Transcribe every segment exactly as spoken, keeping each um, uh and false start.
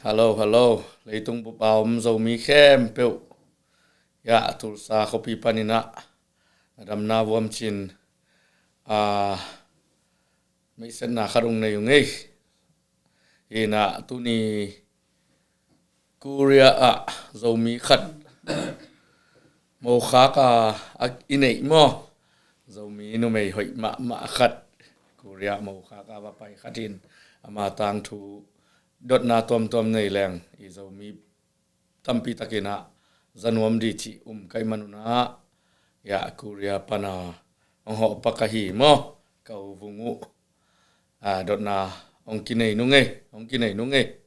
Hello, hello. Leitung bup a om Zomi khempeuh, ya, Tulsa khuapi panin ah na damna vuamcin, a, meisatna khat ong nei ung ei. Hi in ah tuni Korea ah Zomi khat mokhak a, a i neih maw, Zomi numei hoih mahmah khat Korea mokhak a va pai khat in ama tangthu dotna tuamtuam nei leng i Zomi tampi takin ah za nuam ding cih um ka hih man un ah, ya, Korea pan a ong hawhpak ahi maw, ka u Vung uh, a, dotna ong kinei nung ei, ong kinei nung ei.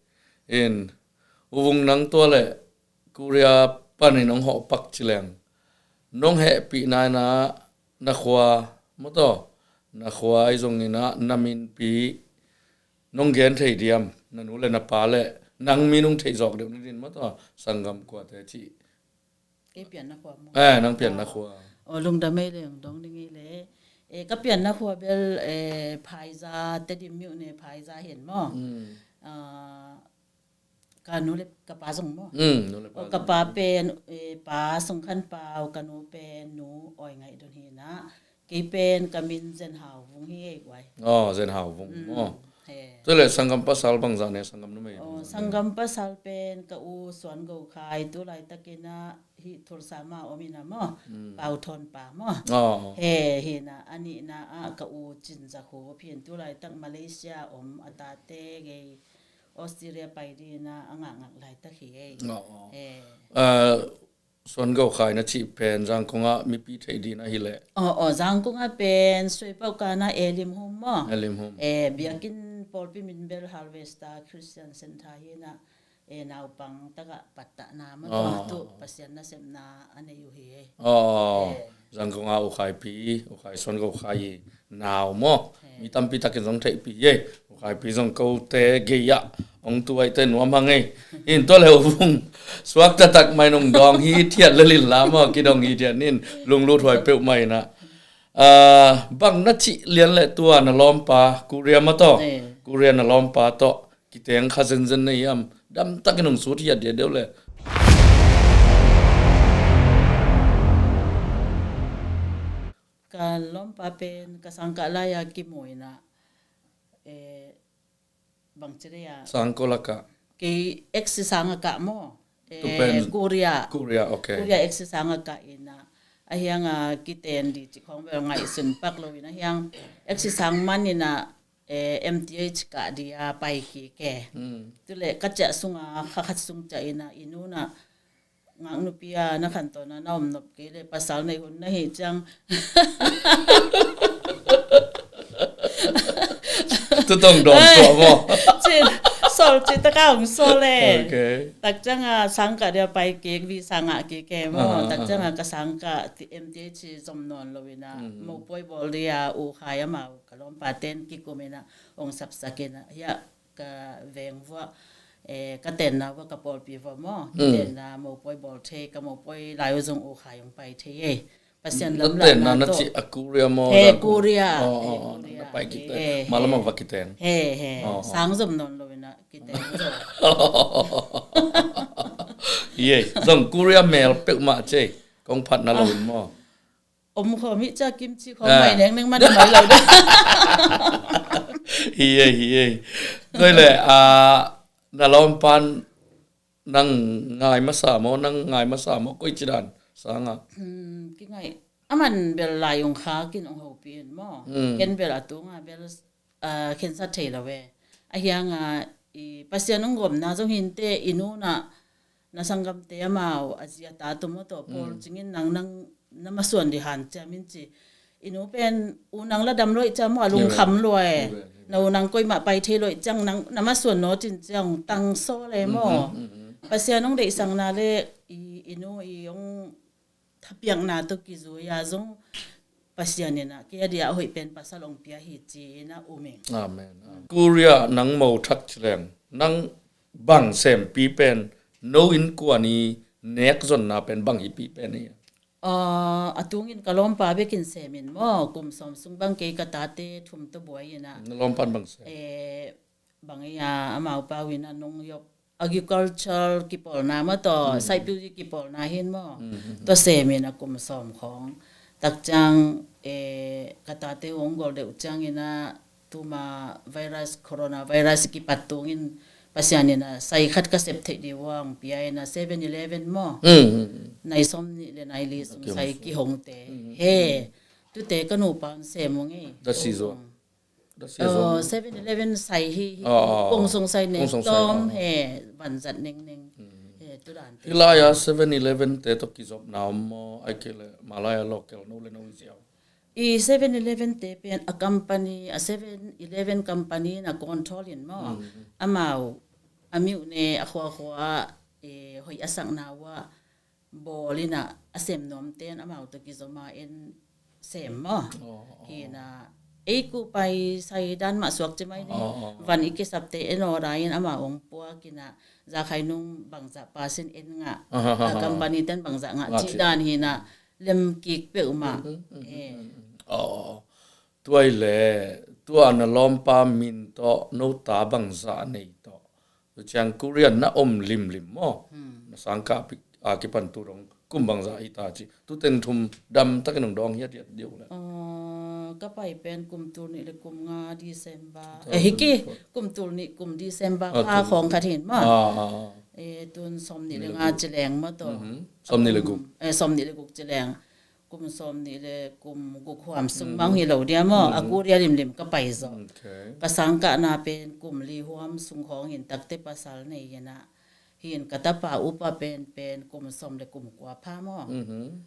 In, u Vung, nang tua leh Korea panin ong hawhpak ci leng nong hehpihna in ah na khua maw, tua na khua ahi zongin ah na minpi nong gen thei diam? Na nu le na pa le nang mi nong theih zawk deuh nadingin maw, tua sanggam kuate cih. Kei pianna khua maw? Eh, nang pianna khua. Aw, lungdam ei le, ong dawng ding ei le. Eh, ka pianna khua bel, eh, Phaiza, Tedim myone Phaiza hi in maw. Mm. Ah, ka nu le ka pa zong maw? Mm, nu le pa zong. Aw, ka pa pen, eh, Pa Sung Khan Pau, ka nu pen Nu Awi Ngaih Dun hi in ah. Kei pen ka min Zen Hau Vung hi ei guai. Aw, Zen Hau Vung maw. He. Tua leh sanggam pasal bangzah ne, sanggam numei bangzah ne? Sanggam pasal pen ka u Suan Go Khai, tu laitakin ah hih Tulsa mah om in ah maw. Mm. Pau Thawn pa maw. Aw. He, hi in ah, a nihna ah ka u Cin Za Khup hi in, tu laitak Malaysia om, a tate gei Australia pai dingin ah a ngakngak laitak hi ei. Aw, aw. He. Ah, Suan Go Khai na cih pen Zangkong ah mipi theih ding ahi leh? Aw, aw, Zangkong ah pen Suai Pau Kan ah Elim Home maw? Elim Home. Eh, biakinn pawlpi min bel Harvester Christian Center hi in ah, eh, naupang tak ah pattahna maw, aw, tua tu Pasian nasepna a nei uh hi ei. Aw, eh. Zangkong ah U Khai pi, U Khai Suan Go Khai i nau maw. He. Mi tampi takin zong theihpih hi ei. U Khai pi zong kote gei ah ong tu ahih teh nuam hang ei. In, tua leh u Vung, suak taktak mai nong dawng hithiat lel inla maw, kidong hithiat in, lunglut huai peuhmah in ah. Ah, bang na cih lian leh tua na lawmpa, Korea mah tawh. Eh. Korea na lawmpa tawh kiteng kha zenzen na hiam? Damtakin ong sut hiat diadeuh leh. Ka lawmpa pen ka sangkah lai-a kimu in ah, eh, bangci leh a, sang kua lakah? Kei ex sang a kah maw. Eh, tu pen Korea. Korea, ok. Korea ex sang a kah in ah, a hiang a kiten ding cih khawng bel ngaihsun pak lo in, a hiang ex sang man in ah, eh, M T H kah ding a pai kik e. Hmm. Tu leh ka ciah sung a, kha khat sung ciah in ah, i nu in ah, ngaknupi a na khantawn a na om nop kei leh pasal nei hun na hih ciang. Tu tawh dawm tuah maw? Cin, sawl cih tak a ong sawl e. Ok. Tak ciang a sang kah ding a pai kik, visa ngah kik e maw. Ah, ah, ah. Tak ciang a ka sang kah, M T H zom nawn lo in ah, mm, mopawi bawl ding a U Khai amau ka lawmpa ten kikum in ah ong sapsak in ah, hiah ka veng vuah, eh, ka tenna vuah, ka pawlpi vuah maw. Mm. Ka tenna mopawi bawl thei, ka mopawi lai uh zong U Khai ong pai thei e. Pasian lamlahna tawh. Na tenna na cih a Korea maw? He, Korea. Oh, oh, oh, Korea. Na pai kiteng. He, he. Mah lamah va kiteng. He, he. Oh, oh. Sang zom nawn lo in ah kiteng zom. Ye, zong Korea mel peuhmah cei. Kong phat na lo in maw? Om khawm hi cia, kimci khawm mai nengneng man mai lo de. Hi ei, hi ei. Tua leh, ah, na lawmpa'n nang ngai masa maw, nang ngai masa maw, koici dan sangah? Hmm, kingai. Aman bel lai ong khak in ong hopih in maw. Hmm. Ken bel a tungah bel, ah, khensat thei lo e. A hiang a, i Pasian ong gawmna zong hi inteh, i nu in ah, na sanggamte amau a zi a ta tum aw tawh, mm, pawl cingin nang, nang na masuan dih hanciam in ci. I nu pen u nang la dam lo ih ciang maw, a lungkham lua e. Ni ve, ni ve. Na u nang koimah pai thei lo ih ciang nang na masuan nawt in ciang tang sawl e maw. Mhm, mhm. Pasian ong deihsakna le i, i nu i ong thapiakna tawh kizui a zong Pasian in ah kei a dih a hoih pen pasal ong pia hi ci-in ah um ing. Amen. Korea nang mo thak ci leng, nang bang sempi pen, no innkuan i nek zonna pen bang hipi pen hi? Ah, a tungin ka lawmpa bekin sem in maw, kum sawm sung bang kei ka tate thum tawh buai in ah. Na lawmpa'n bang sem? Eh, bang ei a, amau pau in ah nong yop, agriculture kipawlna maw tawh, saipyu kipawlna hin maw. Tua semin a kum sawm khawng. Tak ciang, eh, ka tate hong gol deuh ciangin a tuma virus, coronavirus kipat tungin Pasian in a sai khat ka sep theih dih uang pia in a Seven Eleven maw. Nai sawm nih le nai li sung sai kihongte. He, tute ka nupa un sem ung ei. Da si zaw. Da si zaw. Seven Eleven sai hi, hi. Kong sung sai ne. Kong sung sai, tawm he, vanzat nengneng. He, tu dan te. Hi lai a Seven Eleven te tawh kizopna om maw, ai kei le, ma lai a local no le no i ziau. I Seven Eleven te pen a company, a Seven Eleven company na control in maw. Amau, a miuh ne, a khuakhua, eh, hoih a sakna ua, bawl in a, a sem nuam ten amau tawh kizom a en sem maw. Hi na, ei ku pai sai dan mah suak ci mai ni. Van i kisap te en aw dai in amau ong puak in a, za khai nung bangzah pasin en ngah. A company ten bangzah ngah ci dan hi na, lem kik peuhmah. Aw, tuai le, tua na lawmpa min tawh, no ta bangzah nei tawh. Tua ciang Korea na om limlim maw. Na sangkah a kipan tu dong kum bangzah hi ta ci. Tu teng thum dam takin hong dawng hiat hiat diu le. Ka pai pen kum tul nih le kum nga December. Eh, hiki kum tul nih kum December kha khawng khat hin maw. Eh, tun sawm nih le nga ci leng maw tawh. Sawm nih le guk. Eh, sawm nih le guk ci leng. Kum sawm nih le kum guk huam sung mang hi lo dia maw. A Korea limlim ka pai zaw. Ka sangkahna pen kum li huam sung khawng hin takte pasal nei hi na. Hin ka tapa upa pen pen kum sawm le kum kua pha maw.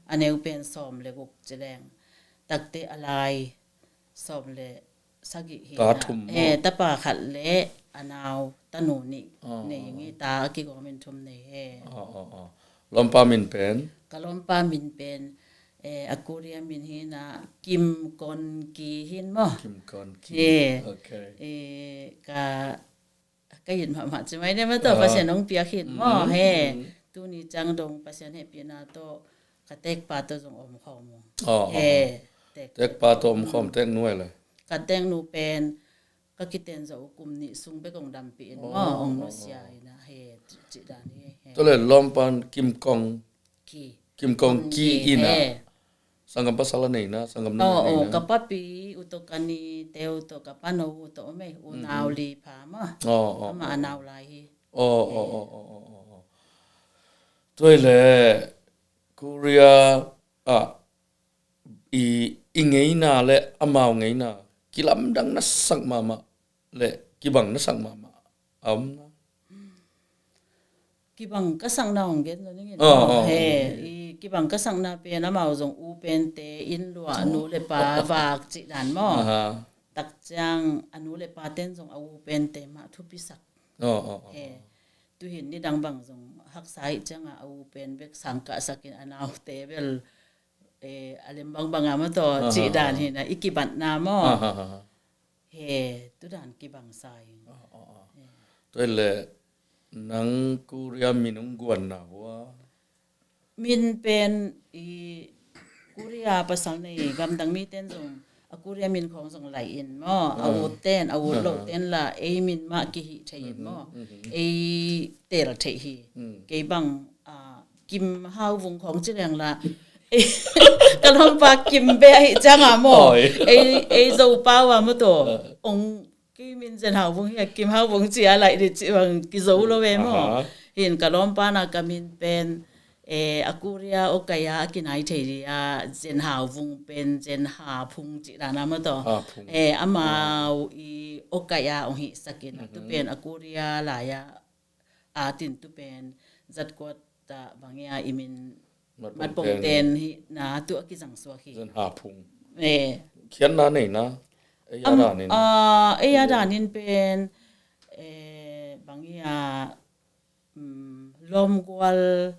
A neu pen sawm le guk ci leng. Takte a lai sawm le sagih hi na. Eh, tapa khat le a nau tanu nih nei ngi ta a kigawmin thum nei he. Lawmpa min pen? Ka lawmpa min pen, eh, a Korea min hi na Kim Kon Ki hin maw. Kim Kon Ki. He. Eh, ka ka it mahmah ci mai ne maw tawh, Pasian hong piak hin maw he. Tuni ciang dong Pasian hehpihna tawh ka tekpa tawh zong om khawm ung. He, tekpa tawh om khawm, teknu e le? Ka teknu pen ka kiten zawh uh kum nih sung bek hong dampih in maw, hong nusia in a he, ci dan hi he. Tua le lawmpan Kim Kong Ki. Kim Kong Ki in a. Sanggam pasal a nei na, sanggam numei nei na. Ka papi uh tawh ka nite uh tawh ka pano uh tawh om ei, unau li pha maw. Amah a nau lai hi. Aw, aw, aw, aw, aw, aw. Tua hi le Korea ah i, i ngeina le amau ngeina kilamdang na sak mahmah le kibang na sak mahmah a om na. Kibang ka sakna hong gen lo ning in. He, i kibang ka sakna pen amau zong u pente inn luah nu le pa vak cih dan maw. Tak ciang a nu le pa ten zong a u pente mah thupi sak. He, tuhin nidang bang zong haksa ih ciangah a u pen bek sangkah sakin a naute bel, eh, a lem bangbang a maw tawh cih dan hi na i kibatna maw. He, tu dan kibang sa ing. Tua hi le nang Korea min hong guanna hua? Min pen i Korea pasal nei gamdang miten zong a Korea min khawng zong lai in maw, a ut ten, a ut lo ten la ei min mah kihih thei in maw, ei tel thei hi. Kei bang, ah, Kim Hau Vung khawng ci leng la ka lawmpa Kim be ahi cianga maw, ei, ei Zo pau a maw tawh ong kei min Zen Hau Vung hi a, Kim Hau Vung ci a laih dih cih bang kizo lo ve maw. Hin ka lawmpa na ka min pen, eh, a Korea awkaia a kinai thei dih a Zen Hau Vung pen Zen Ha Phung cih dan a maw tawh. Eh, amau i awkaia ong hihsakin a tu pen a Korea lai a a tin tu pen zatkuat ta bang ia i min matpong ten hi na tu a kizang suak hi. Zen Ha Phung. Eh. Khiatna nei na. Ei a danin. Ei a danin pen, eh, bang ia, um, lawmgual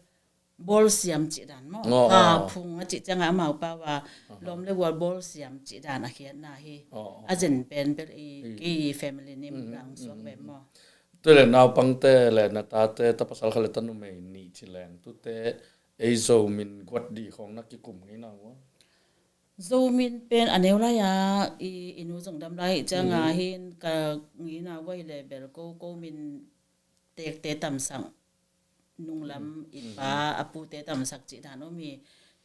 bawlsiam cih dan maw. Ha Phung a cih cianga amau pau a lawm le gual bawlsiam cih dan a khiatna hi. A Zen pen bel i, kei family nim lang suak ve maw. Tua le naupangte le na tate, ta pasal khat le ta numei nih ci leng tute ei Zo min guat dih khawng na kikum ngei na ua? Zo min pen a neu lai a i, i nu zong dam lai cianga hin ka ngei na ua hi le bel ko, ko min tekte tamsak, nunglam i pa a pute tamsak cih dan om hi.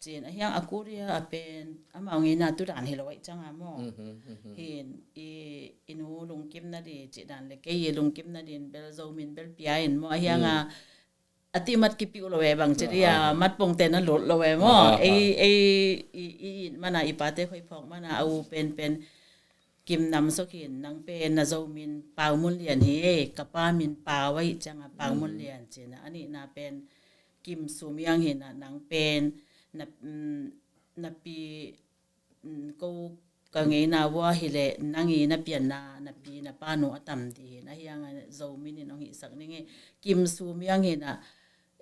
Cin a hiang a Korea a pen amau ngeina tu dan hi lo aih cianga maw. Hin i, i nu lungkim na di cih dan le kei i lungkim na din bel Zomin bel pia in maw a hianga a ti mat kipiu lo e bang ci dia mat pongte na lut lo e maw. Ei, ei i, i it mana i pate khoi phawk mana a u pen pen Kim Nam Sok hin nang pen na Zomin Pau Mun Lian hi e, ka pa min Pau aih cianga Pau Mun Lian cina a nihna pen Kim Sum Yang hina nang pen na, na pi ko ka ngeina vua hileh nang i na pianna na pi na pa nu a tam dih hin a hianga Zomin in hong hihsak ning e. Kim Sum Yang hina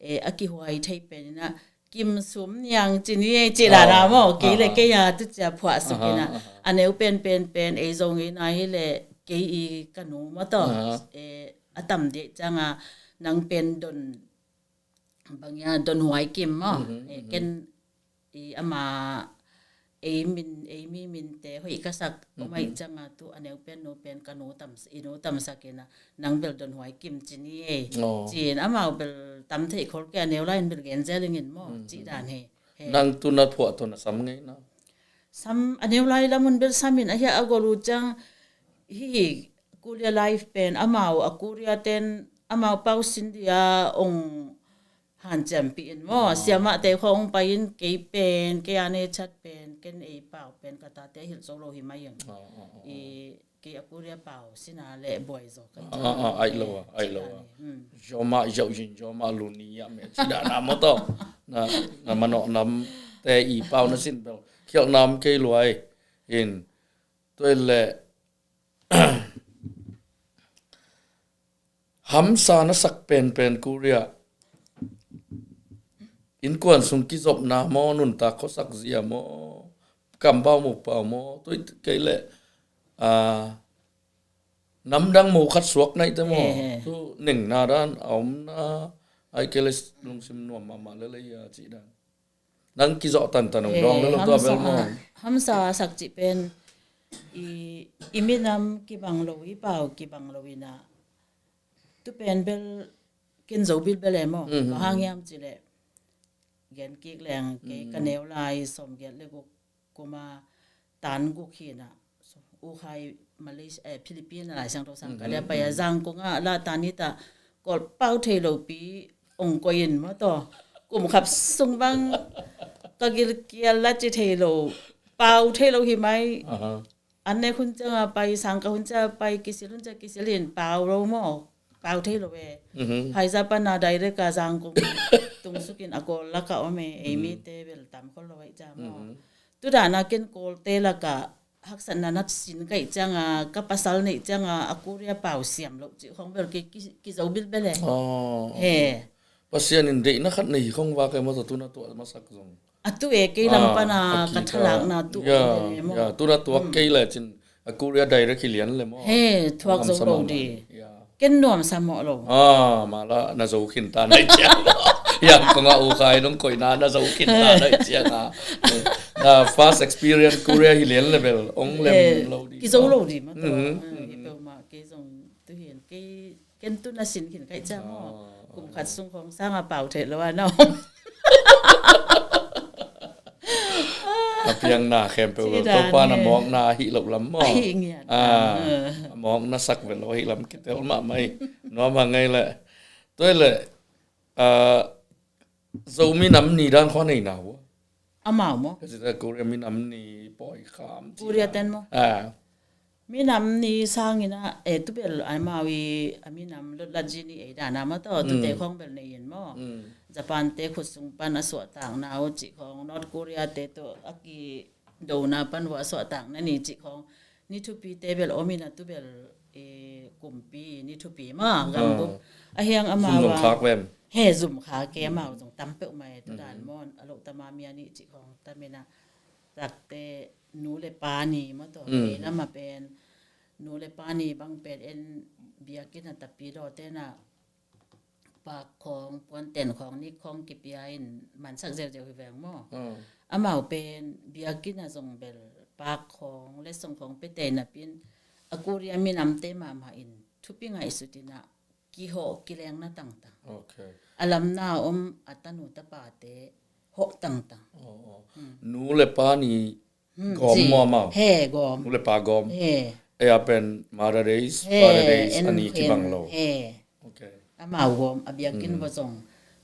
a kihuai thei pen ina Kim Sum Niang cini ei ci lana maw kei le kei a tu cia phuah suk ina a neu pen pen pen ei Zo ngeina hileh kei i ka nu maw taw a tam dih cianga nang pen don bangia don huai kim maw. Ken i ama ei min ei mi minte hoih ka sak om aih cianga tu a neu pen nu pen ka nu tam i nu tamsak ina nang bel don huai kim cini ei. Cin amau bel tam theih khol ke a neu lai in bel gen zel ingin maw cih dan hi. Nang tu na phuah tawh na sam ngei na sam a neu lai lamun bel samin a hia a gol uh ciang hi Korea life pen amau a Korea ten amau pau sin dia ong hanciampih in maw siamahte khawng pai in kei pen kei a ne chat pen ken ei pau pen ka tate hilh zo lo hi mai ing. I kei a Korea pau sina le buai zo ka aih lo a aih lo a zoma zau zin zoma luni a me ci dana maw taw na na manawh nam te i pau na sin bel khialh nam kei luai in tuai le hamsa na sak penpen Korea innkuan sung kizopna maw nuntak khuasak zia maw kambau mupau maw tui kei le namdang mu khat suak naihte maw tu nengna dan a omna ai kei le lungsim nuam mahmah lelei a cih dan nang kizawh tantan ong dawng lelo tua bel maw. Hamsa sak cih pen i i minam kibang lo i pau kibang lo ina tu pen bel ken zo bilbel e maw. Bang hang hiam cileh gen kik leng kei ka neu lai sawm giat le guk kuma tan guk hina u khai Malaysia eh, Philippines a lai sang to sang ka dia pai a zang kong a la tan hita kol pau thei lo pi ong koin maw taw kum khap sung bang ka gilkial la ci thei lo pau thei lo hi mai. An nek hun cianga pai sangka hun cianga pai kisil hun cianga kisil hin pau lo maw pau thei lo e. Phaiza pana direct a zangkong tungsukin a kawl laka om e ei mite bel tam khol lo aih ca maw. Tudana ken kawlte laka haksatna na sin kaih cianga ka pasal neih cianga a Korea pau siam loh cih khong bel kei kizo bilbel e. He Pasian in deihna khat nei khong vak e maw taw tuna tuah masak zong a tu e kei lam pana ka thalakna tu e maw. Tuna tuak kei le cin a Korea direct hi lian le maw. He thuak zo lo di. Ken nuam sa mawh lo. Mala na zo khin ta nai ciang maw. Yang kong a u khai nong koina na zo khin ta nai ciang a na first experience Korea hi lian le bel ong lem lo di. Kizo lo di maw taw. I peuhmah kei zong tu hin kei ken tu na sin khin kaih ciang maw. Kum khat sung khong sanga pau thei lo a na om. A piangna khempeuh lo Topa na mawkna ahi lo lam maw. A mawkna sak ve lo ahi lam kitel mahmah hi. Nuam a ngei le tuai le Zomi nam ni dan khua nei na hua. Amau maw? Ka zita Korea minam ni pawi kham ci Korea dan. Ten maw? Minam ni sangin a e tubel amau i a minam lotlat zi ni ei dana maw taw tute khong bel nei in maw? Japan te khut sung pan a suahtakna uh cih khong North Korea te tawh a kidona pan uh a suahtakna ni cih khong ni thupi te bel om in a tubel kumpi ni thupi maw gambup a hiang amau a he zum kha ke amau zong tam peuh mai tu dan maw a lo tama mi a ni cih khong tam in a takte nu le pa ni maw taw kei lama pen nu le pa ni bang pen en biakinn a tapi daw tena pak khawng puanten khawng nik khawng kipia in mansak zeuzeu hi veng maw. Amau pen biakinn a zong bel pak khawng le song khawng pia tei napin a Korea minamte mahmah in thupi ngaihsut in a kihawh kilengna tangtang. Okay. A lamna om a tanu tapate hawh tangtang. Oh, oh. Hmm. Nu le pa ni Hmm, gawm ci. Maw amau? He, gawm. Nu le pa gawm. He. Ei a pen Mother Days, he, Father Days, en a ni khen kibang lo. He. Okay. Amau gawm, a biakinn, mhm, va zong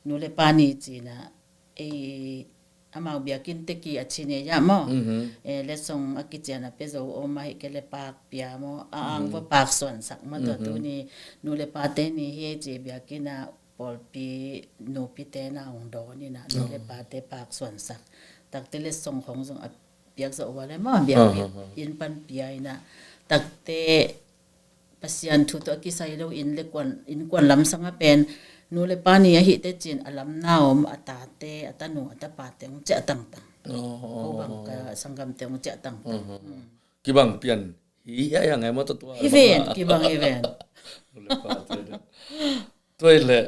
nu le pa ni cina. Ei, amau biakinn te ki a cine ya maw. Mhm. Eh, letsong a kician a pe zo om a hi ke le pak pia maw. A ang, mhm, va pak suansak maw tua, mhm, tuni nu le pa te ni hi ci biakinn a pawlpi nupi te na ong dawn ina nu le, oh, pa te pak suansak. Takte letsong khong zong a piak zawh ua le maw, biak, ah, piak, ah, ah, inn pan pia ina. Takte Pasian thu tawh a kisai lo inn le kuan, innkuan lamsang a pen nu le pa ni a hihte cin a lamna om a tate, a tanu, a tapate ong ciah tangtang. Oh, oh, oh, oh. Ko bang ka sanggamte ong ciah tangtang. Oh, oh, oh. Hmm. Kibang pian hi hiai a ngai maw tua tua. Hi ven, kibang hi ven. Nu le pa te de. Tua le,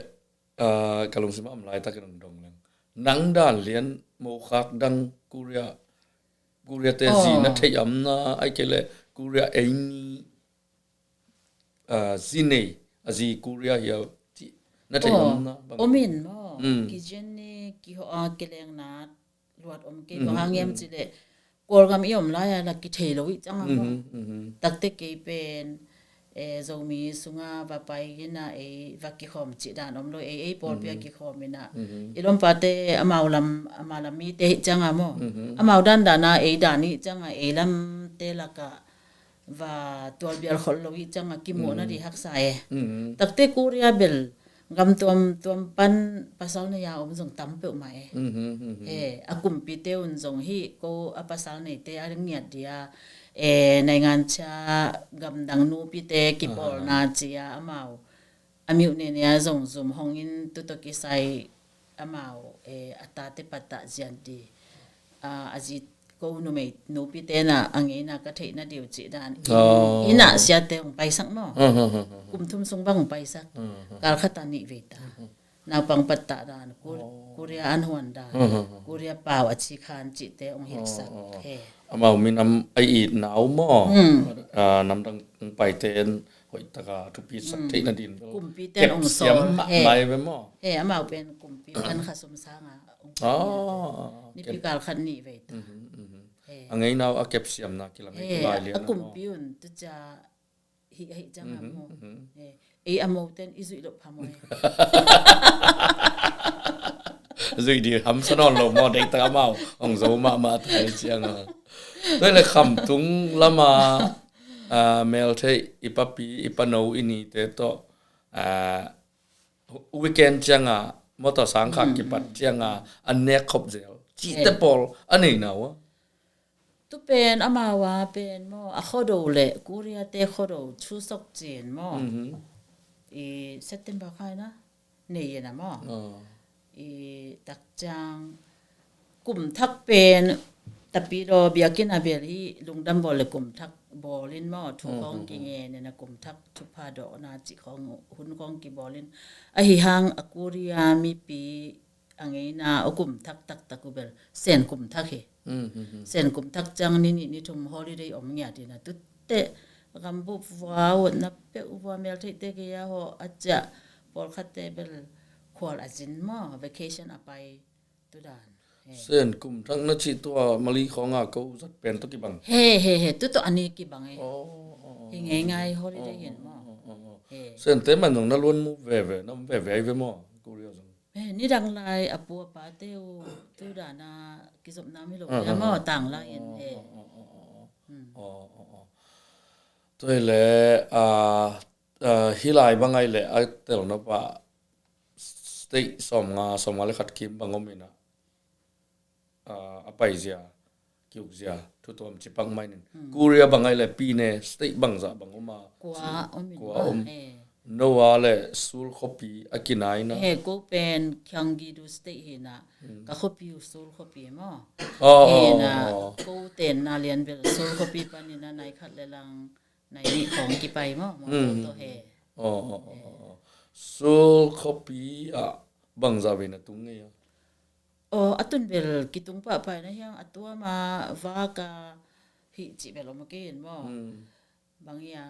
ah, ka lungsim a om laitakin ong dong leng. Nang dan lian mokhak dang Korea, Korea te, oh, zi na theih amna, ai ke le Korea ei ni, ah, zi nei, a zi Korea hi a ci na theih, oh, amna bang. Om in maw. Mm. Kizen ni, kihawh a kilengna luat om kei, mhm, bang hang hiam, mhm, ci le Kawlgam i om lai a la kithei lo i cang a maw. Mhm, mhm. Takte kei pen, eh, Zomi sunga va pai ina ei va kikhawm cih dan om lo, ei, ei pawlpi a, mhm, kikhawm ina. Mhm. I lompate amau lam, amau lam mite hi cang a maw. Mhm. Amau dan dan a ei dan hi cang a ei lamte laka va tualbial khol lo hi cang a kimuhna, mhm, di haksa e. Mhm. Takte Korea bel gam tuamtuam pan pasal nei a om zong tam peuhmah e. Mhm, mhm. He, a kumpite un zong hi ko a pasal neite a ngiat dia, e, naingan cia gamdang nupite kipawlna, aha, cia amau a miuh nene a zong zum hong in tuto kisai amau, e, a tate patah zian di. A, a zi ko numei nupi tena a ngeina ka theihna diu cih dan. Oh. Ina siate hong paisak maw. Hmm, hmm, hmm, hmm. Kum thum sung bang hong paisak. Hmm, hmm. Kal khat a nih vei ta. Hmm, hmm. Naupang pattah dan, Ko-, oh, Korea an huan dan, hmm, hmm, hmm, Korea pau a cikhan cihte hong hilhsak. Oh, oh, oh. He. Amau minam a it nau maw. Hmm. Ah, namdang paite in hoih taka thupi sak, hmm, theihna din. Kumpi ten hong sawl. Kep siam mah, he, mai ve maw. He, amau pen kumpi ten khasum sanga hong, oh, nipi kal khat nih vei ta. Mhm, mhm. He. A ngeinau a kep siamna kilang, he, kilai lian a maw. Kumpi un tu ca hih, hih cang a maw. Mhm, mhm. He. Ei a mo ten i zuih loh phamawh e. Zuih dih hamsa nawn lo maw, deih tak amau hong zo mahmah ta hi ciang a. Tua le Khamtung lama, ah, meltheih i papi, i pano, i nite tawh, ah, weekend cianga motor sangkha, mm, kipat cianga an nek khop zel cihte, eh, pawl a nei nau a. Tu pen amau a pen maw, a Khuado le Korea te Khuado Chuseok cin maw. Mhm. I September kha ina nei ina maw. Oh. I tak ciang kum thak pen tapi lo biakinn a bel hi lungdam bawl le kum thak bawlin maw, thu khawng, mhm, kingen ina kum thak thupha dawhna cih khawng hun khawng kibawlin. Ahi hang a Korea mipi a ngeina a kum thak taktak uh bel Sen kum thak hi. Mhm, mhm. Sen kum thak ciang ni nih ni thum holiday om ngiat ina, tute gambup vua, utna peuh vua, meltheihte gei a hawh a ciah, pawlkhatte bel khual a zin maw, vacation a pai. Tu dan. He. Sen kum thak na cih tua Mali khawnga ko zat pen tawh kibang. He, he, he, tu tawh a ni kibang e. Oh, oh, oh. Hi ngeingai holiday, oh, hin maw. Oh, oh, oh, oh. He. Sente man zong na luan mu veve, na om veve ai ve maw, Korea zong. He, nidang lai a pu a pate uh tu dan a kizopna om hi lo, aha, maw, tang lai in, he. Oh, oh, oh, oh, oh. Hmm. Oh, oh, oh. Tua hi le, ah, ah, hi lai bang ai le a tel nop a state sawmnga, sawmnga le khat kim bang om ina, ah, a paizia, kiukzia, thu tuam ci pak mai nin. Hmm. Korea bang ai le pine state bangzah bang om a, kua ci, om in kua om. Eh. No a le Seoul khuapi a kinaina. Eh, ko pen Gyeonggi-do State hi na. Hmm. Ka khuapi uh Seoul khuapi maw. Oh, oh, oh, oh. Hi na, ko tenna lian bel Seoul khuapi panin a nai khat le lang nai nih khawng kipai maw, mawtaw, mm, tawh he. Oh, oh, oh, oh, oh. Seoul khuapi ah bangzah vei na tung ngei a? Oh, a tun bel kitung pahpah na hiang a tuam a vak a hih cih bel om kei in maw. Mm. Bang hi a,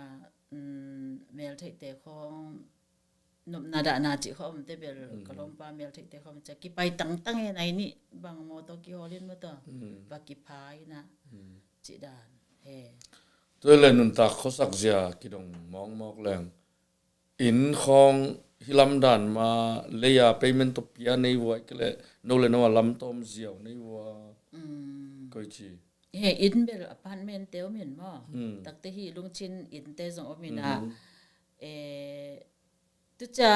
mm, meltheihte khawng nopna dahna cih khawm te bel ka lawmpa mel theihte khawm cia kipai tangtang e, nai nih bang mawtaw kihawl in mawtaw va kipha ina cih dan he. Tua le nuntak khuasak zia kidong mawkmawk leng inn khawng hi lam dan ma leia payment tawh pia nei vuai ke le no le no a lam tawm ziau nei vua koi ci. He inn bel apartment te om in maw? Takte hi lungchin inn te zong om ina. E, tuca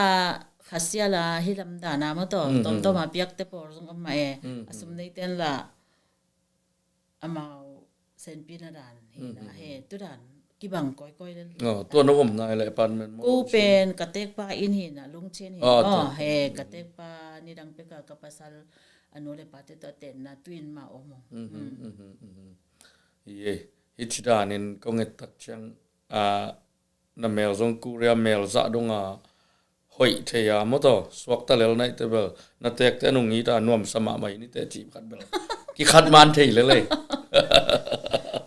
khasiala hi lam dana maw taw tawmtawm a piakte pawl zong om ma e. A sum nei ten la amau senpina dan hi na he tu dan kibang koikoi le. Tua no om nai le apartment maw? Ko pen ka tekpa inn hi na lungchin hi. He ka tekpa nidang peka ka pasal a nu le pate tawh a tenna tuin ma om. Ye, hi ci danin kong et tak ciang a na mel zong Korea mel zah donga hoih thei a maw taw suakta lel naih te bel na tekte nung it a nuamsa mahmah in i teh cih khat bel kikhat man thei lel ei.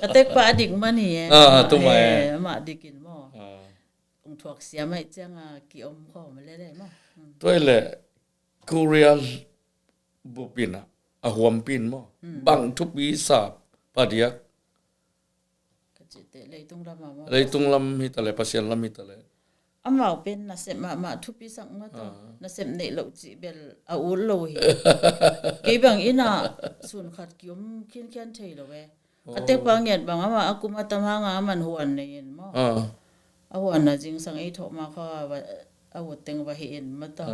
Ka tekpa a dik man hi e. Amah dikin maw? Ung thuak siam aih cianga kiom khawm lel ei maw? Tuai le Korea bupin a huampin maw? Bang thupi sa padiak? Ka cihte leitung lam a maw? Leitung lam hi ta le Pasian lam hi ta le. Amau pen nasep mahmah thupi sak mah tawh nasep neih loh cih bel a ut lo hi. Kei bang ina sun khat kiom khinkhian thei lo e. Ka tekpa ngiat bang amah a kum a tam hanga aman huan nei in maw? A huan na zingsang ei thawh ma khaw a ut teng va hi in mah tawh.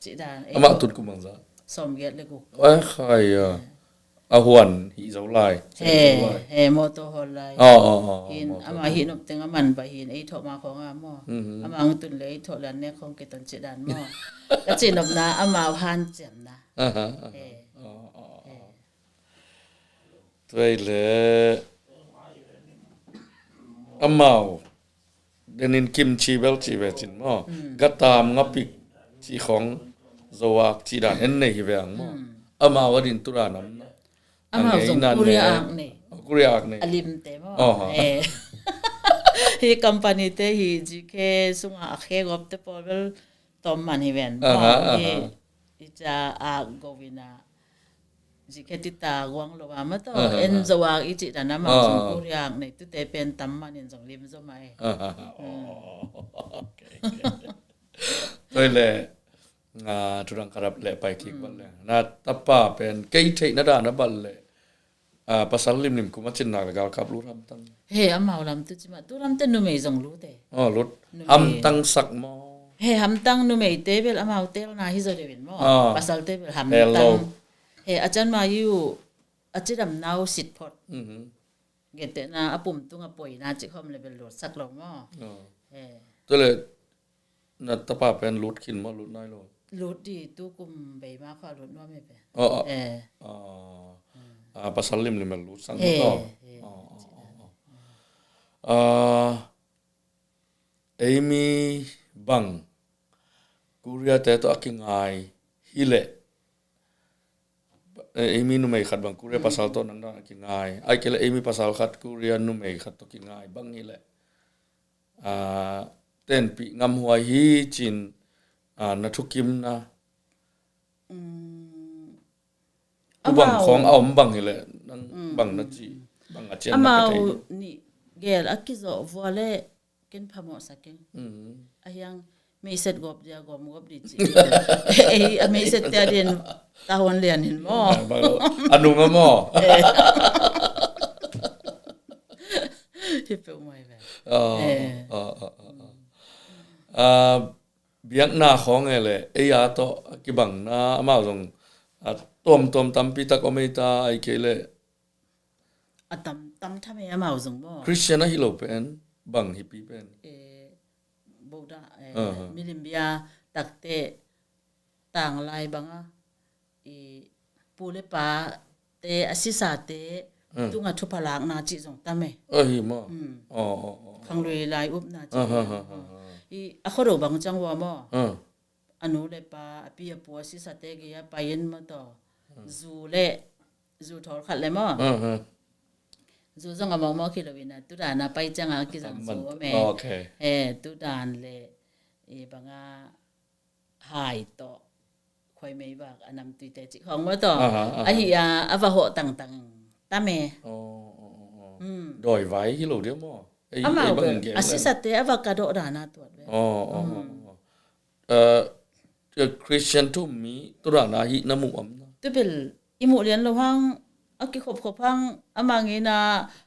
Cih dan ei amah tut kum bangza? Sawmgiat le guk. Ai khai a. A huan hih zo lai. He, he mawtaw hawl lai. Hin ama hih nop teng a man pah hin ei thawh ma khawng a maw? Ama ang tun le ei thawh lian nek khawng ke ton cih dan maw? Ka cih nopna amau hanciamna. He. Tuai le amau denin kimchi bel ci ve cin maw? Gatam ngapik ci khong zowak ci dan en nei hi ve ang maw? Amau adin tu dan am na? Amau zong Korea ak nei. Korea ak nei. A limte maw? Hi company te hi GK sunga a khe gop te pawl bel tom man hi ven maw? Hi i ca ak go ina. Zikhe tita guang lo a mah tawh en zo a i cih dan a mah zong Korea nei tute pen tam manin zong lim zo mah e. Toi le, a, tudang karap le pai kik bat le na tapa pen kei theih na dan a bat le, a, pasal limlim kum a cinnak le galkap lut hamtang. He, amau lam tu cimah tu lamte numei zong lut e. Aw, lut. Hamtang sak maw? He, hamtang numeite bel amau telna hi zaw deuhin maw? Pasalte bel hamtang. He, a can ma yu a cidam nau sit phot. Gentehna a pum tunga poina cih khawm le bel lutsak lo maw? He. Tua le na tapa pen lut khin maw, lut nai lo? Lut di tu kum bei ma kha lut nuam e pen. A, pasal limlim a lut sang maw? He. Eimi bang Korea te tawh a kingai hileh, eimi numei khat bang Korea pasal tawh nang dan a kingai, ai kei leh eimi pasal khat Korea numei khat tawh kingai bang hileh, a, tenpih ngamhuai hi cin, a, na thukimna U bang khawng a om bang hileh nang bang na ci, bang a cian na ka thei. Amau nih gel a kizawh vua le ken phamawh sa keng. A hiang meiset gawp dia gawm gawp di ci. Ei a meiset tia din tahuan lian hin maw? A nung a maw? Hi peuh mai ve. Biakna khawng e le ei a tawh a kibangna amau zong a tuamtuam tampi tak om ei ta ai kei le. A tam tam tham ei amau zong maw? Christian ahi lo pen bang hipi pen. Boda, milim bia takte tanglai banga i pu le pa te a sisate tunga thupha lakna cih zong tam e. Ahi maw? Khanglui lai upna cih. I a khuado bang cang vua maw? A nu le pa a pi a pu a sisate gei a pai in maw taw? Zu le zu thawl khat le maw? Zu zong a mawkmawk hi lo ina tudan a pai cianga kizang zu a me. He tudan le i banga hai tawh, khuaimei vak a namtuite cih khawng maw tawh. Aha, aha. Ahi a, a va hawh tangtang tam e. Oh, oh, oh, oh. Hmm. Dawi vai hi lo dia maw? Ei, amau ei bang bel, a sisate a va ka dawh dana tuat ve. Oh, oh, oh, oh. Eh, Christian thu um mi tu dana hi na mu am na? Tu bel i muh lian lo hang, a kikhopkhop hang, amah ngeina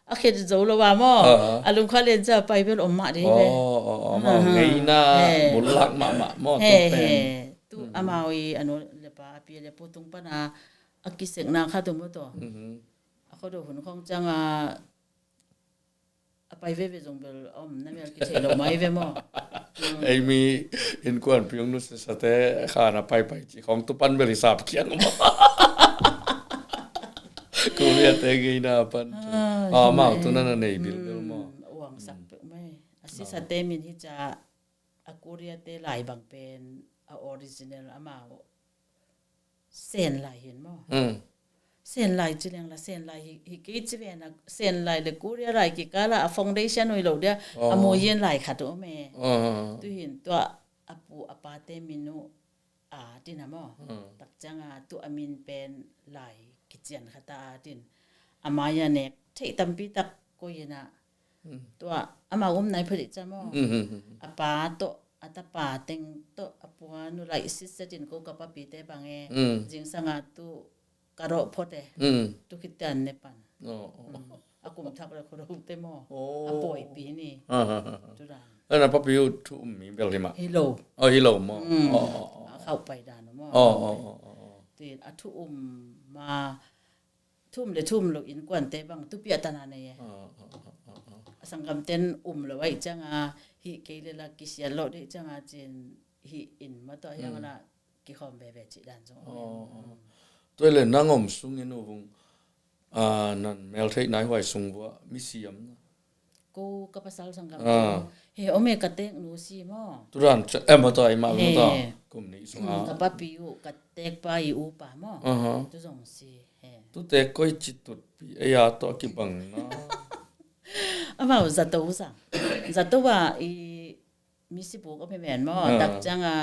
a khet zo lo a maw. Ah. A lungkha lian cia pai bel om mah dei ve. Oh, oh, oh, amau ngeina bulak mahmah maw, tu pen. Tu amau i a nu le pa, a pi le pu tung pana a kisekna khat om maw tawh. Mhm. A khuado hun khawng cianga a pai veve zong bel a om na mel kithei lo mai ve maw? Mm. Ei mi innkuanpi hong nusisate khan a paipai cih khawng tu pan bel i sap kiang maw? Korea-te ngeina pan. Ah, amau tu na na nei bilbel maw? Mm, uangsak peuh mai. A sisate min hi ca a Korea-te lai bang pen a original amau Sen lai hin maw? Mm. Sen lai ci leng la, Sen lai hi, hi kei ci ve na, Sen lai le Korea lai kikala a foundation uh hi lo dia, a mu yin lai khat uh om e. Oh. Tu hin tua a pu a pate min uh a tin a maw? Mm. Tak cianga tu a min pen lai kician khat a tin. A mai-a nek theih tampi tak koi in a. Mm. Tua amau um nai phadih ca maw? Mm, mm, mm, mm. A pa tawh, a tapa teng tawh, a pua nu laih sitset in ko ka papite bang e. Mm. Zingsanga tu ka rawh phot e. Mm. Tu khit ciang ne pan. Oh, oh. Mm. A kum thak le khuado te maw? Oh. A pawipi ni. Ah, ah, ah, ah. Tu dan. Ana papi uh thu um mi bel hi mah. Hi lo. Oh, hi lo maw? Mm. Oh, oh, oh. A khauh pai dan maw? Oh, oh, oh, oh, oh. Tin a thu um ma thu um le thu um lo innkuante bang tupi a tana nei e. Ah, ah, ah, ah, ah. A sanggamten um lo ahih cianga hih kei le la kisial lo dih cianga cin hih in mataw hiang la kikhawm veve cih dan zong om e. Oh, oh. Mm. Tua le nang om sungin uh vung, ah, nan meltheih nai huai sung vua misi am na? Ko ka pasal sanggam. Ah. He, ome ka tek nu si maw. Tu dan ca, eh, mataw, ai mah mataw. He. Kum nih sunga. Hmm, ka papi uh, ka tek pa i upa maw. Aha. Tu zong si. He. Tu tek koi ci tutpi, ei a tawh kibang na. Amau zato sang. Zato a i misi buk a mi men maw. Ah. Tak cianga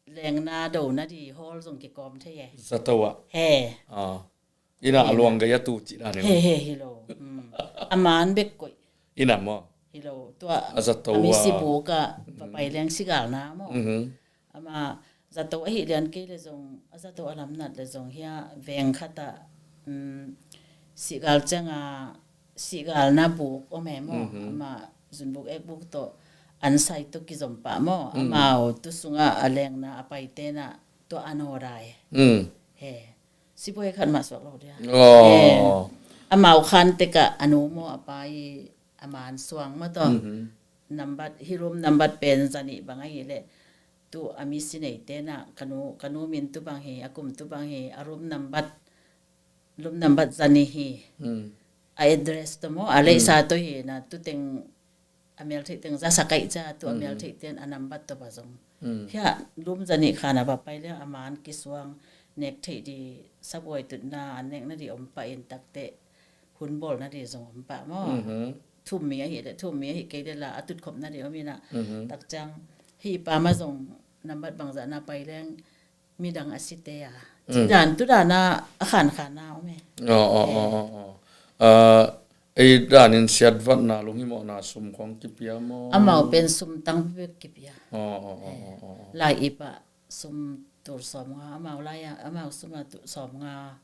lengna dona di hall zong kikawm thei e. Zato a. He. Ah. Ina a luang gaya tu ci dan e. He, he, hi lo. Hmm. A man bek koih. Ina maw? Hi lo. Tua a zato a misi buk a va pai leng sigalna maw? Mhm. Ama zato ahih lian kei le zong, a zato a lamnat le zong hia veng khat ah, um, sigal cianga, sigalna buk om e maw? Mhm. Ama zunbuk ekbuk tawh an sai tawh kizom pah maw? Mm. Amau tu sunga a lengna a paite na tua a naw dai. Mm. He. Sibuai khat mah suak lo dia. Oh. He. Amau khan tekah a nu maw a pa i a man suang mataw. Mhm. Nambat, hi room nambat pen zanih bang ahih leh. Tu a misi neite na ka nu, ka nu min tu bang hi, a kum tu bang hi, a room nambat, room nambat zanih hi. Mm. A address tawh maw, a leisa tawh hi na, tu teng a meltheih teng za sa kaih ca, tu a meltheih ten a nambat tawh pa zong. Mm. Hia, lum zanih khan a va pai le a man kisuang nek theih di sabuai tutna, a nekna di om pah in takteh hun bawlna di zong om pah maw. Mhm. Thum mi ahih le, thum mi ahih kei le la, a tutkhopna di om ina. Mhm. Tak ciang, hi pa ma zong nambat bangzah na pai leng, midang a site a. Mm. Ci dan, tu dan a, a khankhan a om e. Oh, oh, oh, oh, oh. Ah, ei danin siatvatna, lunghimawhna, sum khong kipia maw? Amau pen sum tang bek kipia. Oh, oh, oh, oh, oh, oh. Lai i pah sum tul sawmnga, amau lai a, amau sum a tul sawmnga.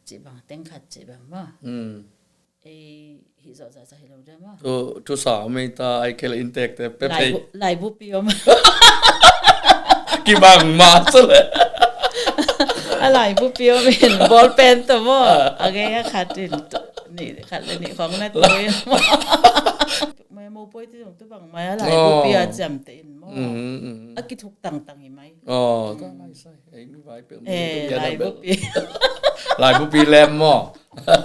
Ci bang, teng khat ci bang maw. Mm. Ei, hih zawh zahzah hi lo dia maw? Tu, tu sa om ei ta, ai kei le inntekte pe pei. Laibu-, laibupi om. Kibang mah cu le. A laibupi om in, ball pen tawh maw? Ah. A gei a khat in, nih, khat le nih khong na tu in maw? Mai mo poi ti zong tu bang mai a laibupi a ciamteh in maw? Mhm, mhm. A kithuk tangtang hi mai. Oh, ta lai sai. Ei, mi vai peuh, eh, mi tu lai bel. Laibupi. Laibupi lem maw?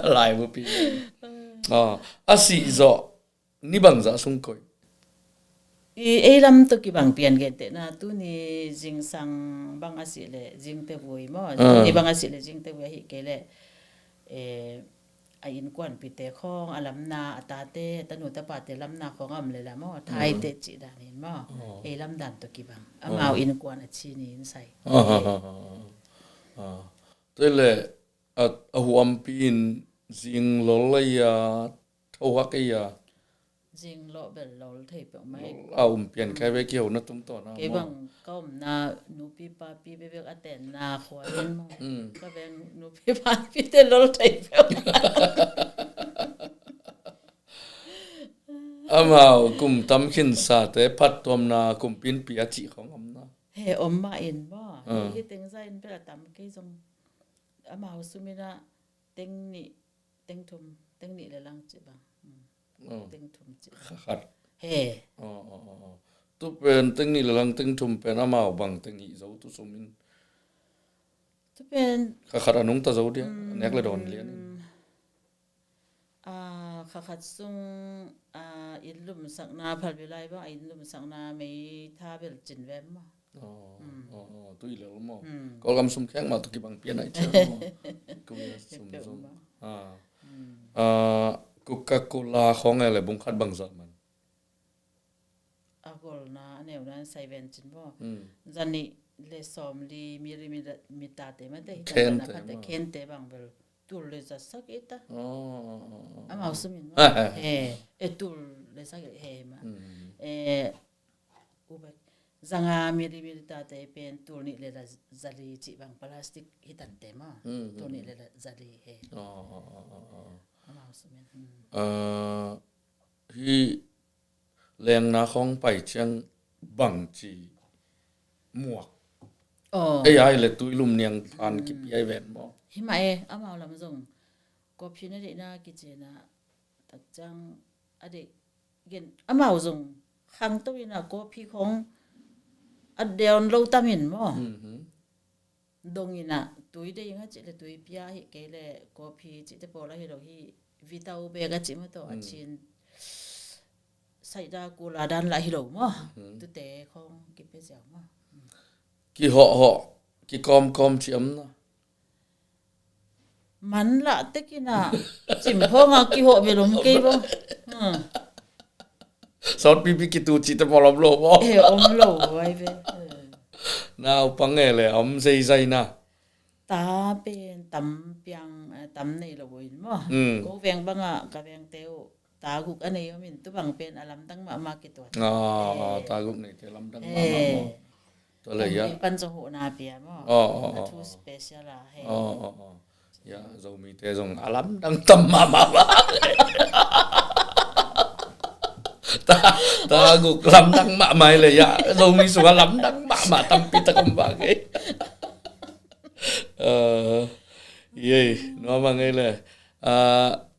Laibupi lem. Oh, a sih zawh ni bangzah sung koih? I, ei lam tawh kibang pian gentehna, tuni zingsang bang a sih le zingte vui maw? Ah. Tuni bang a sih le zingte vui ahih kei le, eh, a innkuanpite khawng a lamna, a tate, a tanu tapate lamna khawng a om le la maw, Thaite cih dan in maw. Ei lam dan tawh kibang. Amau innkuan a ci ni in sai. Ah, ah, ah, ah, ah. Tua le a, a huampi in zinglol ei a, thohak ei a. Zinglawh bel lol thei peuhmah. A um pian kai ve kiho na tungtawn a. Kei bang ka omna nupi papi bebek a tenna khua in maw. Ka veng nupi papite lol thei peuhmah. Amau kum tam khinsate phattuamna kumpi in pi a cih khawng omna. He om mah in maw. Hih teng zah in bel a tam kei zong. Amau sum in a teng nih, teng thum, teng nih le lang cih bang. Teng thum cih. Kha khat. He. Tu pen teng nih le lang teng thum pen amau bang teng hih zo tu sum in. Tu pen kha khat a nungta zo dia, nek le dawn lian in. Kha khat sung inn lumsakna, phalbi lai bang a inn lumsakna meitha bel cin vem maw. Tu i lel maw. Kawlgam sum khek mah tu kibang pian ai cia maw. Kawlgam sum zong. Coca-Cola khawng e le bung khat bang zah man. A golna a neuna in sai ven cin maw. Zanih le sawmli miri mita te mate hi ta na phate khente bang bel tul le zasak i ta. Amau sum in maw. He, e tul le sak he ma. E, ubek zanga miri miri tate pen tul nih le la zali cih bang plastic hi tante maw. Tul nih le la zali he. Amau sum in. Hi lengna khawng pai ciang bangci muak. Ei ai le tui lum niang phan kipi ai ven maw. Hi mah e, amau lam zong kopi na deihna kicina tak ciang a deih gen amau zong khangto in a kopi khawng a deon lo tam in maw. Dong in a tui dei nga cih le tui pia hi kei le kopi cih te pawl a hi lo hi vitau bek a cih maw tawh a cin saida kula dan lah hi lo maw. Tute khawng kipe ziau maw. Kihawhhawh kikawmkawm cih om na. Man lah tek in a cimphawng a kihawh bel om kei bo. Sawt pipi kitu cih te pawl om lo bo. E om lo ai ve. Naupang e le om zeizai na. Ta pen tam piang tam nei lo bo in maw. Ko veng bang a ka veng teu ta guk a nei om in tu bang pen a lamdang mahmah kituat. Ta guk nei te lamdang mahmah maw. Tua le ya pan zong huhna pia maw. A thu special a he. Ya Zomite zong a lamdang tam mahmah. Ta guk lamdang mahmah le ya Zomi sung a lamdang mahmah tampi tak om bang e. Yei nuam a ngei le.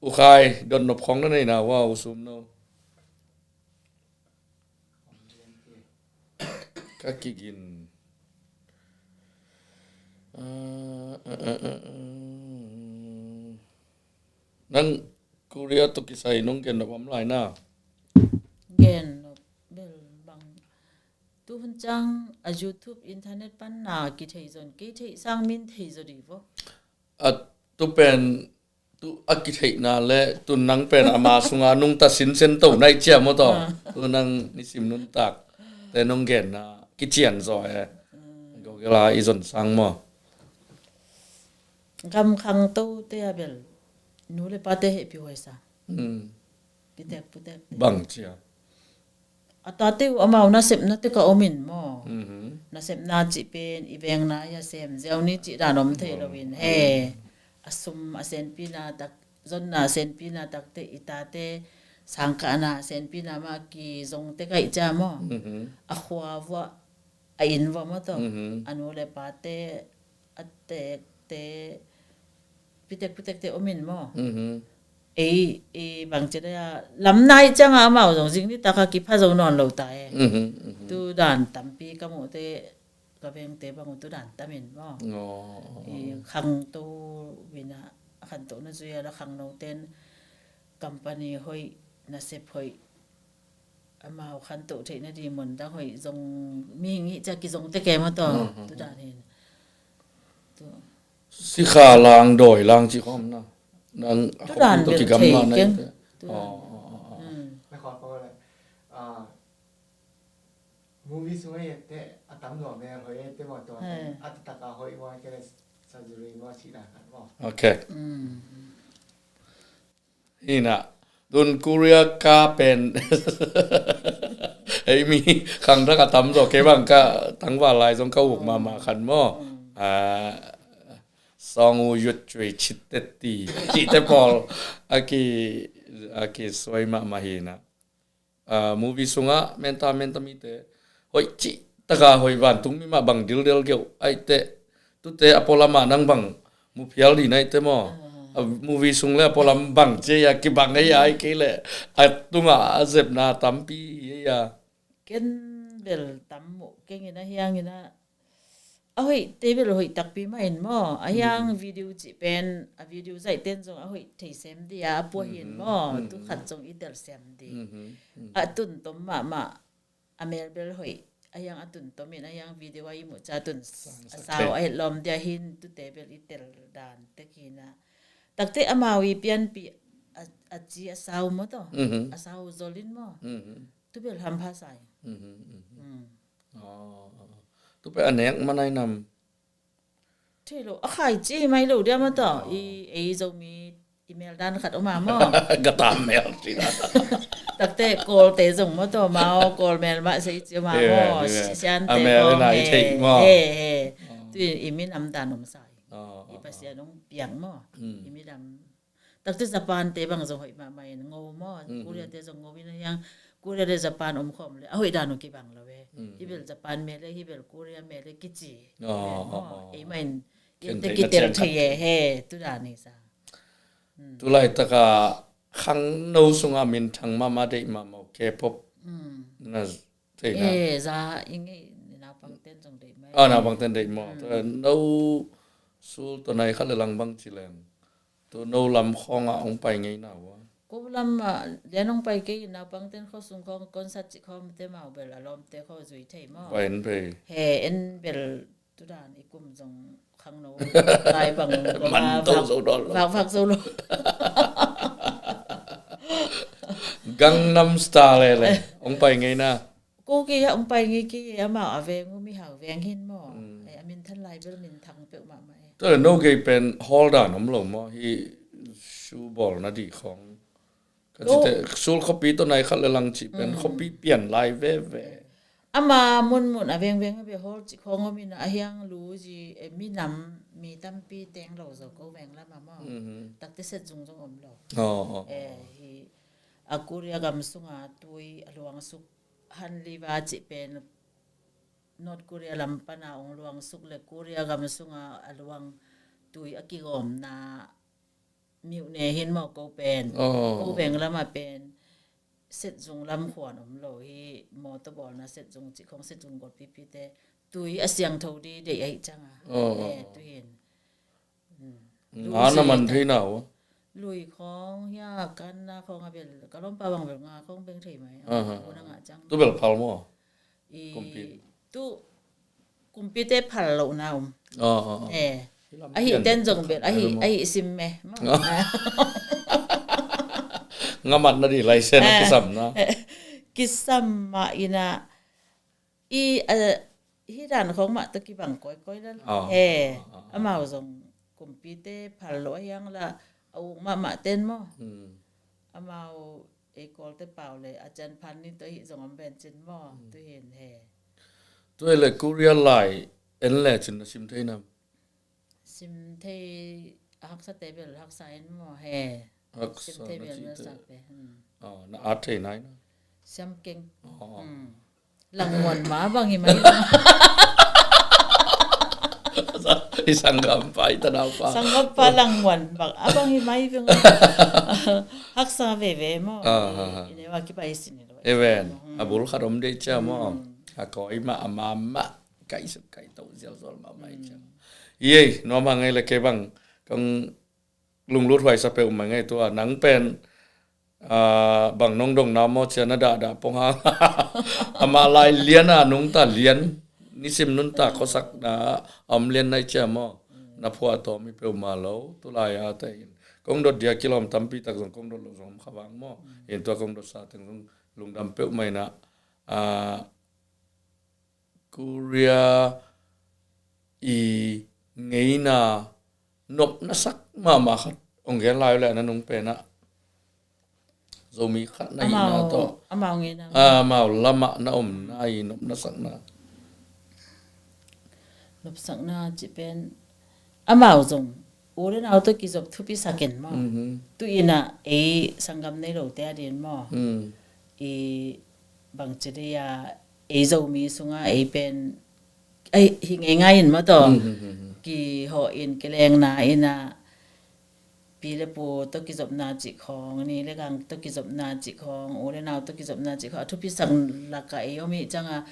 U Khai dotnop khawng na nei na ua u sum no. Ka kigin. Nang Korea tawh kisai nong gen nop om lai na. Gen nop bel bang. Tu hun ciang a YouTube internet pan na kithei zon kei thei sang min thei zo di vo. A tu pen tu a kitheihna le tu nang pen ama sunga nungta sinsen to nai cia maw taw. Tu nang nisim nuntak te nong genna kician zaw e. Gogela i zon sang maw. Gam khangto te a bel nu le pa te hehpih huai sa. Kitek putek te. Bang cia. A tate uh amau nasepna te ka om in maw. Nasepna cih pen i vengna i a sem ziau ni cih dan om thei lo in he. A sum a senpina tak zonna a senpina takte i tate sangkahna a senpina mah kizongte kaih cia maw. A khua vuah a inn vuah maw taw. A nu le pate a tekte pitek pitekte om in maw. Ei i bangci dai a lamna ih cianga amau zong zing ni taka kipha zo nawn lo ta e. Tu dan tampi ka muhte ka vengte bang uh tu dan tam in maw. I khangto wina a khantohna zui a la khangnoten company hoih nasep hoih amau khantoh theihna di mun dang hoih zong mihing hih cia kizong te ke maw taw. Tu dan hin tu. Sikha lang dawi lang cih khawm na. Nang a tu dan khawmpi tawh bel kigamla thei na keng. Ite. Tu dan. Aw, aw, aw, aw. Mm. Na khawng ko le. Ah, movie sung a ite, a tam lo mel hoih ite maw tua. He. A taktak a hoih maw, kei le surgery maw, cih na khat maw. Okay. Mm. Hi na. Tun Korea ka pen. Hei mi khangdang a tam zaw, kei bang ka tangval lai zong ka uk mahmah khat maw. Mm. Ah, Song U Yut Cui Chit Te Ti, cihte pawl a ki, a kisuai mahmah hi na. Ah, movie sungah menta, menta mite hoih cih taka hoih vantung mi mah bang dildel geuh aihte, tute a pualam ah nang bang mu phial dih na ite maw. Ah. A movie sung le a pualam bang cia kibang ei ai kei le a tungah a zepna tampi ei a. Ken bel tam muh keng in a hiang in a, a hoih te bel hoih takpi mah in maw. A hiang video cih pen, a video zaih ten zong a hoih thei sem dih a, a puah hi in maw. Tu khat zong i tel sem dih. A tuntom mahmah, a mel bel hoih. A hiang a tuntom in, a hiang video a i muh ca tun a sau a het lawm dih a hin, tute bel i tel dan tek hi na. Takte amau i pianpih a, a ci a sau maw taw. A sau zol in maw. Tu bel hampha sa in. Mm. Aw, aw. Tu pen a nek man ai nam. Thei lo, a khaici mai lo dia maw taw. I, ei Zomi i mel dan khat om a maw. Gata mel ci na. Takte Kawlte zong maw taw, maw Kawl mel mah sei ci om a maw. Siante khawng he, he, he. Tu i minam dan om sa i. I Pasian hong piak maw. I minam Takte Japan te bang zong hoih mahmah in, ngo maw. Korea te zong ngo in a hiang, Korea le Japan om khawm le a hoih dan uh kibang lo e. Hi bel Japan mel e, hi bel Korea mel e kici. Aw, aw, aw. Ei mah in, ken ite kitel thei e, he, tu dan hi sa. Tu laitak a khangno sungah minthang mahmah, deih mahmah uh K-pop na thei na. Eh, za i ngei, naupang ten zong deih mah. Ah, naupang ten deih maw. No sul tawh nai khat le lang bang ci leng. Tu no lam khawng ah hong pai ngei na uh a. Ko lam ah lian hong pai kei, naupang ten khuasung khawng concert cih khawng te mau bel a lawmte khawng zui thei maw. Pai en pei. He, en bel tu dan i kum zong khangno lai bang man to zo dawn lo. Vak, vak zo lo. Gangnam Style le le hong pai ngei na. Ko kei a hong pai ngei kei, amau a veng uh mihau veng hi in maw. A minthang lai bel minthang peuh mahmah e. Tua le no gei pen hall dan om lo maw, hi show bawlna dih khawng. Ka cite sul khuapi tawh nai khat le lang cih pen khuapi pian lai veve. Ama munmun a vengveng a bia hall cih khawng om in a hiang lu zi, eh, minam mi tampi teng lo zo ko veng lam a maw. Takte set zung zong om lo. Aw, aw. Eh, hi a Korea gam sunga tui a luang suk, Hanliva cih pen North Korea lam pana hong luang suk le Korea gam sunga a luang tui a kigawmna miuh ne hin maw ko pen. Ko veng lam a pen set zung lam khuan om lo hi, mawtaw bawlna set zung cih khawng set zung gawt pipi te tui a siangtho di deih ahi cang a. Eh, tu hin. Nga na man thei na uh. Lui khawng hia, kan na khawng a bel, ka lawmpa bang bel nga khawng beng thei mai. Aha. Ko na ngah cang. Tu bel phal maw? I, kumpi. Tu kumpi te phal lo na um. Ah, ah, ah. Eh. Ahi ten zong bel, ahi, ahi sim me. Nga mat na di lai sen a kisam na. Kisam ma ina. I, a, hi dan khawng mah tawh kibang kawikawi lel. He, amau zong kumpite phal lo a hiang la, a uk mahmah ten maw. Amau ei Kawlte pau le a cian phan ni tawh hih zong om ven cin maw. Tu hin he. Tu hi le Korea lai en le cin na sim thei nam? Sim thei a haksa te bel haksa in maw he. Haksa sim thei na bel cihte. Na sak te. Na at thei nai na. Siam keng. Langmuan ma bang hi mai. I sanggampa i tanaupa. Sanggampa langmuan bang a bang hi mai beng. Haksa veve maw. I newa kipai sin lo. Even a bul khat om dei cia maw. A koi ma a mama. Kaisuk kaito zialzol mahmah hi ciang. Iei nuam hang ei le kei bang kong lunglut huaisa peuh mah ngei tua nang pen bang nong dong na maw cia na dahdah pong hang. Amah lai lian a nungta lian nisim nunta khuasak na a om lian nai cia maw. Na phuah tawm hi peuhmah lo tulai a te in kong dot dia kilawm tampi tak zong kong dot loh zong om kha vang maw. In tua kong dotsa teng zong lungdam peuhmah in ah, ah, Korea i ngeina nopna sak mahmah khat hong gen lai uh leh, a nanung pen ah Zomi khat na hihna tawh, amau ngeina, ah, amau lamah na omna i nopna sakna. Nopsakna cih pen amau zong u le nau tawh kizop thupi sak in maw. Mhm. Tu in ah ei sanggam nei lote a din maw. Mm. I bangci dei a ei Zomi sungah ei pen, ei, hi ngeingai in maw tawh. Mm, mm, mm, mm. Kihawh in kilengna in ah pi le pu tawh kizopna cih khawng, ni le gang tawh kizopna cih khawng, u le nau tawh kizopna cih khawng a thupisak lakah ei om ih ciangah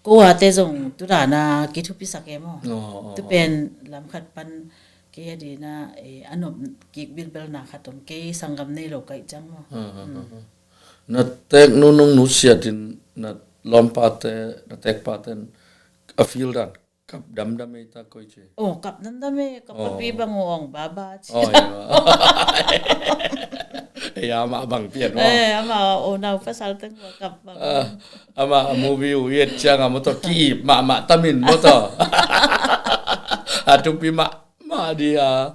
ko ate zong tu dan a kithupisak e maw. Oh, oh, oh. Tu pen lam khat pan kei a din ah, eh, a nop kik bilbelna khat om, kei sanggam nei lo ka hih ciang maw. Ah, ah, ah, ah. Na teek nu nung nusiat in na lawmpate, na teekpate in a feel dan kap damdam ei ta koi ci. Oh, kap damdam ei, ka papi bang uh ong baba ci. Oh, ya. Ya, amah bang pian maw. Eh, amah, oh, nau pasal teng uh kap bang. Ah, amah a movie uh i et ciang a maw tawh ki-ip mahmah tam in maw tawh. A thupi mah mah dia,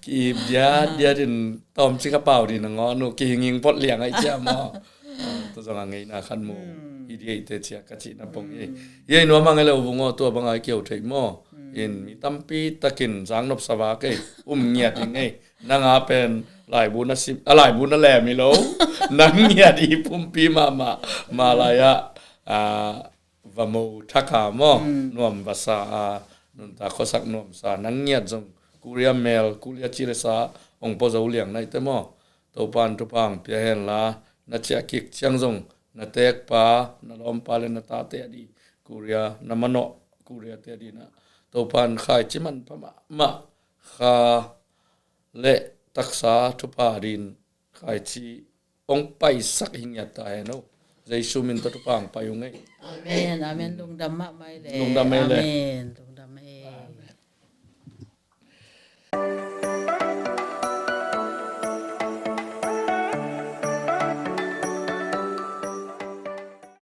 ki-ip diat diat in tawmcik a pau ding nangawn uh kihing hing phot liang ahih ciang maw. Ah, tua zong a ngeina khat mu hi ding ei teh cia ka cihna pong hi. Hi ei nuam a ngei le uh vung aw, tua bang a i kiho thei maw. In mi tampi takin zang nopsa vak ei, um ngiat hi ngei. Nang a pen laibu na sim, a laibu na lem hi lo. Nang ngiat hi pumpi mahmah. Malai ah, ah, va mo thak a maw, nuam va sa a, nuntak khuasak nuamsa, nang ngiat zong Korea mel, Korea ci le sa hong pua zo liang na hi teh maw. Topa'n thupha hong pia hen la, na ciah kik ciang zong na teekpa, na lawmpa le na tate a ding Korea, na manawh Korea te a ding ah Topa'n khaici manpha mahmah, kha le taksa thupha ding khaici hong paisak hi ngiat ta hen aw. Jesu min tawh thupha hong pai ung ei. Amen, amen. Lungdam mahmah ei le. Lungdam ei le. Amen. Lungdam ei.